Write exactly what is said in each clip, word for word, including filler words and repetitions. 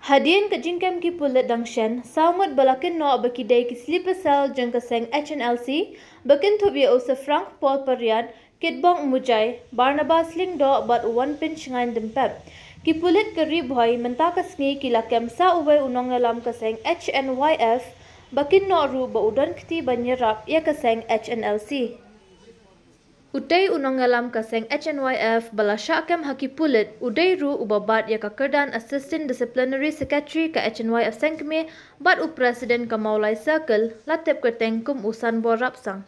Hadien ka jingkem ki pulit dang shen, saw ngut ba la kynnoh ba ki dei ki sleeper cell jong ka seng H N L C, ba kynthup ïa u Sir Frank Paul Pariat, Kitbok Mujai, Barnabas Lyngdoh bad u Wanpin Shngain Dympep. Ki pulit ka Ri Bhoi mynta ka sngi ki la kem sa uwei u nongïalam ka seng H N Y F, ba kynnoh ruh ba u don kti ban ïarap ïa ka seng H N L C. Utei u nongïalam ka seng H N Y F ba la shah kem ha ki pulit, u dei ruh uba bat ïa ka kyrdan Assistant Disciplinary Secretary ka H N Y F Sengkmie bad u President ka Mawlai Circle, la tip kyrteng kum u Sanbor Rapsang.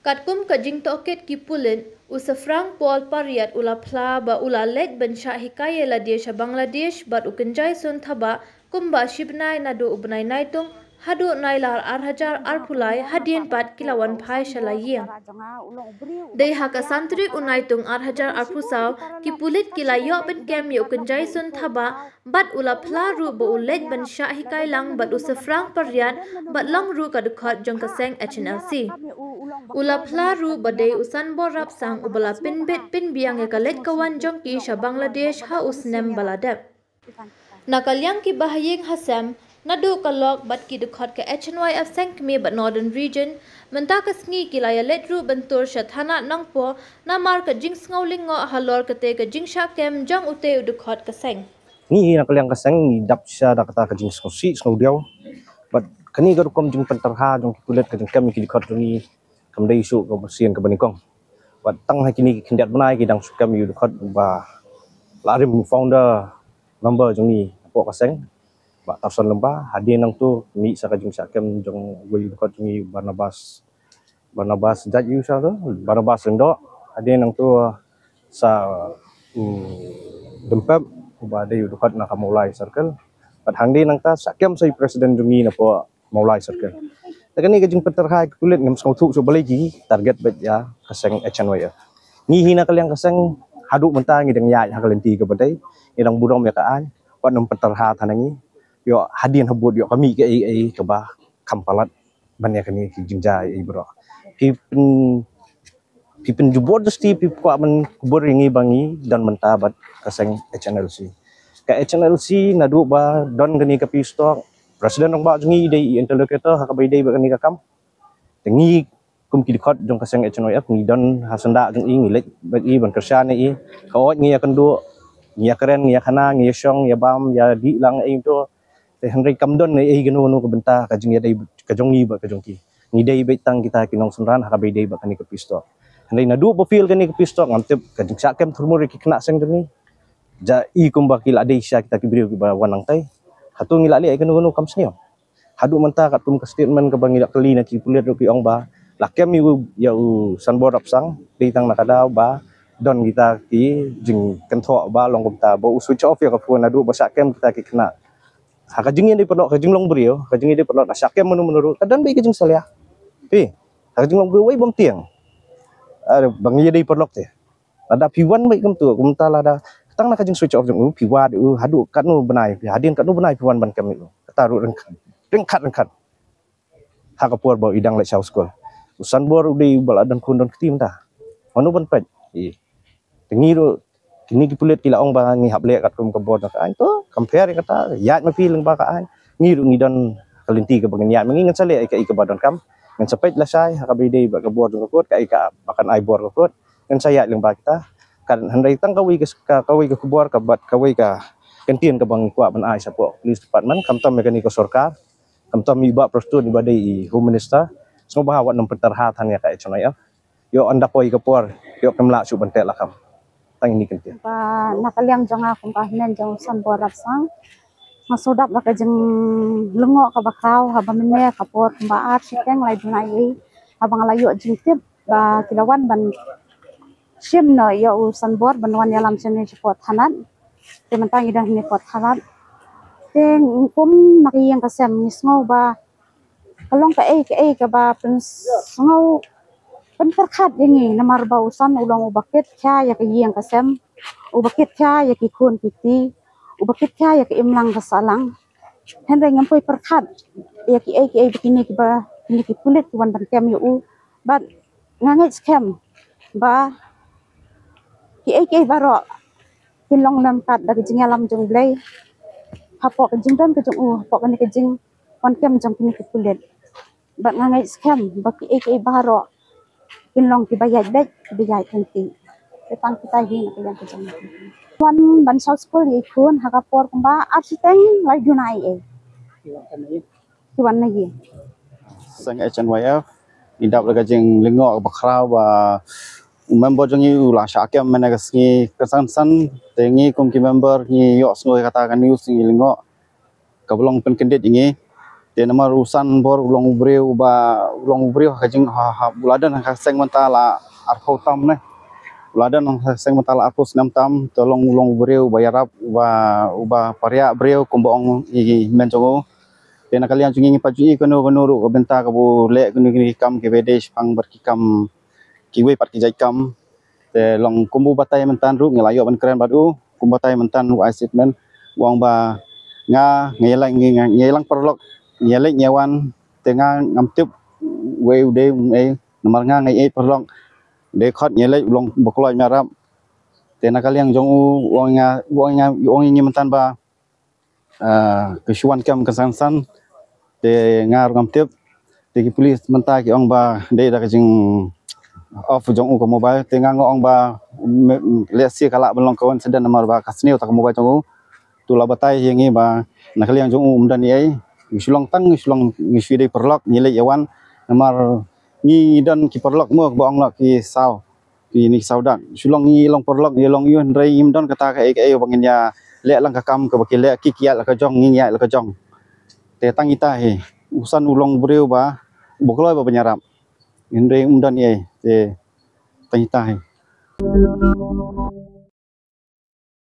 Katkum ka jingtohkit ki pulit, u Sir Frank Paul Pariat u la phla ba u la leit ban shah hikai ïa lade sha Bangladesh bad u Kynjai Sun Thabah kumba shi bnai naduh u bnai Naitung haduh Nailar ar hajar arphew lai, hadien pat ki la wan phai sha la ïing. Dei ha ka san tarik u Naitung ar hajar arphew saw, ki pulit ki la ïoh ban kem ïa u Kynjai Sun Thabah bad u la phla ruh ba u leit ban shah hikai lang bad u Sir Frank Pariat bad long ruh ka dkhot jong ka seng H N L C. U la phla ruh ba dei u Sanbor Rapsang uba la pynbit pynbiang ïa ka leit ka wan jong ki sha Bangladesh ha u snem ba la dep. Na ka liang ki bahaïing hasem, naduh ka lok bad ki dkhot ka H N Y F Sengkmie bad Northern Region, mynta ka sngi ki la ïaleit ruh ban tur sha thanat Nongpoh, namar ka jingsngew lyngngoh halor katei ka jingshah kem jong utei u dkhot ka seng. Ngi hi na ka liang ka seng ngi dap shisha da kata ka jingsngewsih sngewdiaw. Bad kane ka rukom jingpynterha jong ki pulit ka jingkem ïa ki dkhot jong ngi kam dei shuh ka sien kaba nyngkong. Bad tang ha kine ki khyndiat bnai ki dang shu kem ïa u dkhot ba la rim founder member jong ngi hapoh ka seng, Bah Tarson Lyngba. Hadien nangto mih sa ka jingshah kem jong uwei u dkhot jong ngi, Barnabas, Barnabas Jait ïa u sa tu, Barnabas Lyngdoh. Hadien nangto sa, mm, Dympep uba dei u dkhot na ka Mawlai Circle. Bad hangne nangta shah kem sa u president jong ngi napoh Mawlai Circle. Te kane ka jingpynterha ki pulit ngam sngewthuh shuh balei ki target beit ïa ka seng H N Y F. Ngi hi na ka liang ka seng haduh mynta ngi dang ïaid ha ka lynti kaba dei, ngi dang burom ïa ka aiñ, wat nym pynterha than ngi. Ïoh hadien habud ïoh ka mih kaei kaei kaba kham palat ban ïa kane ki jingjia ei baroh. Phi pyn, phi pynjubor justi, phi kwah ban kubur ïa ngi ba ngi don mynta bad ka seng H N L C. Ka H N L C naduh ba don kane ka peace talk, President rangbah jong ngi dei i interlocutor ha kaba ïadei bad kane ka kam. Te ngi kum ki dkhot jong ka seng H N Y F ngi don ha syndah jong i, ngi leit bad i ban kyrshan ïa i. Ka ot ngi ïakynduh, ngi ïakren, ngi ïakhana, ngi ïashong, ïabam, ïadih lang ei to. Te hynrei kam don ei ei kano kano ka bynta ka jingïadei ka jong ngi bad ka jong ki. Ngi dei beit tang kita ki nongsynran ha kaba ïadei bad kane ka peace talk. Hynrei naduh ba fail kane ka peace talk ngam tip ka jingshah kem thurmur ïa ki khynnah seng jong ngi. Ja i kumba ki la dei sha kita ki briew kiba wan nangtai. Hato ngi la leh ei kano kano kam sniew. Haduh mynta katkum ka statement kaba ngi la kylli na ki pulit ruh ki ong ba la kem ïa u, ïa u Sanbor Rapsang, dei tang na ka daw ba don kita ki jingkynthoh ba long kumta ba u switch off ïa ka phone naduh ba shah kem kita ki khynnah. Ha ka jingïadei paralok, ka jinglong briew, ka jingïadei paralok, la shah kem mano mano ruh ka don beit ka jingsalia. Phi, ha ka jinglong briew wei bym tieng. Ar ba ngi ïadei paralok te. Lada phi wan beit kumta, kumta lada tang na ka jing switch off jong u, phi wad u haduh katno bnai, phi hadien katno bnai phi wan ban kem u. Kata ruh ryngkat, ryngkat, ryngkat. Ha ka por ba i dang leit sha u skul. U Sanbor u dei ba la don khun don kti mynta. Mano ban peit? Te ngi ruh, kine ki pulit ki la ong ba ngi hap leh katkum ka bor jong ka aiñ, to kam pher ïa kata, ïaid ma phi lyngba ka aiñ. Ngi ruh ngi don ka lynti kaba ngin ïaid ma ngi, ngin sa leh ïa kaei kaba donkam. Ngin sa peit lashai ha kaba ïadei bad ka bor jong ka kot, kaei kaba kan ai bor ka kot. Ngin sa ïaid lyngba kita. Kan hynrei tang kawei ka, ka, kawei ka khubor kaba, kawei ka kyntien kaba ngi kwah ban ai shapoh Police Department, khamtam ïa kane ka sorkar, khamtam ïa i Bah Prestone iba dei i Home Minister. Sngewbha wat nym pynterha than ïa ka H N Y F. Ïoh ynda poi ka por ïoh kem lah shuh ban teh lakam. Tang ine i kyntien. Ba na ka liang jong nga kum ka hynmen jong u Sanbor Rapsang, nga shu dap da ka jinglyngngoh kaba khraw haba mynne ka por kumba ar shiteng lai bnai ei, haba nga la ïoh jingtip ba ki la wan ban shim noh ïa u Sanbor ban wan ïalam sha ngi shapoh thanat. Te mynta ngi dang hangne hapoh thanat. Te kum na ka ïing ka sem ngi sngew ba ka long kaei kaei kaba pynsngew pynpyrkhat ïa ngi, namar ba u San u long uba kit khia ïa ka ïing ka sem, uba kit khia ïa ki khun ki kti, uba kit khia ïa ka imlang ka sahlang. Hynrei ngam poi pyrkhat ïa kiei kiei ba kine kiba, kine ki pulit ki wan ban kem ïa u. Bad nga ngeit skhem ba Kiei kiei baroh kin long lem pat da ka jingïalam jong U Blei, hapoh ka jingdon ka jong u, hapoh kane ka jingwan kem jong kine ki pulit. Bad nga ngeit skhem ba kiei kiei baroh kin long kiba ïaid beit, kiba ïaid ryntih. Te tang kita hi na ka liang ka jong nga. Wan ban sah skul ïa i khun ha ka por kumba ar shiteng lai duna ei ei. Ki wan na ïing. Seng H N Y F, ngi dap da ka jinglyngngoh kaba khraw ba u member jong ngi u la shah kem mynne ka sngi. Kynsan kynsan te ngi kum ki member ngi ïohsngew ïa kata ka news, ngi lyngngoh kaba long pynkyndit ïa ngi. Te namar u Sanbor u long u briew uba, u long u briew ha ka jing ha, ha, u la don ha ka seng mynta la arphew tam ne. U la don ha ka seng mynta la arphew snem tam, te long u long u briew uba ïarap, uba, uba pariah briew kumba ong i men jong u. Te na ka liang jong ngi ngim pat ju i kano kano ruh ka bynta kaba u leh kano kano ki kam kiba dei shaphang bad ki kam, kiwei pat ki jait kam. Te long kumba u batai mynta ruh ngi la ïoh ban kren bad u, kumba u batai mynta u ai statement, u ong ba nga, nga ïalang, nga, nga ïalang paralok, nga ïaleit nga wan, te nga ngam tip wei u dei u ei, namar nga nga ïeit paralok, dei khot nga ïaleit u long ba kloi ïarap. Te na ka liang jong u, u ong nga, u ong nga, u ong ïa ngi mynta ba ah, ka shu wan kem kynsan kynsan, te nga ruh ngam tip. Te ki police mynta ki ong ba dei da ka jing off jong u ka mobile, te nga nga ong ba me-, lehse ka lah ban long coincidence namar ba ka sniew ta ka mobile jong u. Te u la batai ïa ngi ba na ka liang jong u ym don ei ei, ngi shu long tang, ngi shu long, ngi shu dei paralok, ngi leit ïa wan, namar ngi don ki paralok mo ba ong lah ki saw. Ki ni saw dak. Shu long ngi long paralok, ngi long ïa u, hynrei ngim don kata kaei kaei ba ngin ïa leh lang ka kam kaba ki leh, ki ki ïaid la ka jong, ngi ngi ïaid la ka jong. Te tang ita hi. U San u long briew ba, ba kloi ba ban ïarap. Hynrei um don ei. Te tang ita hi.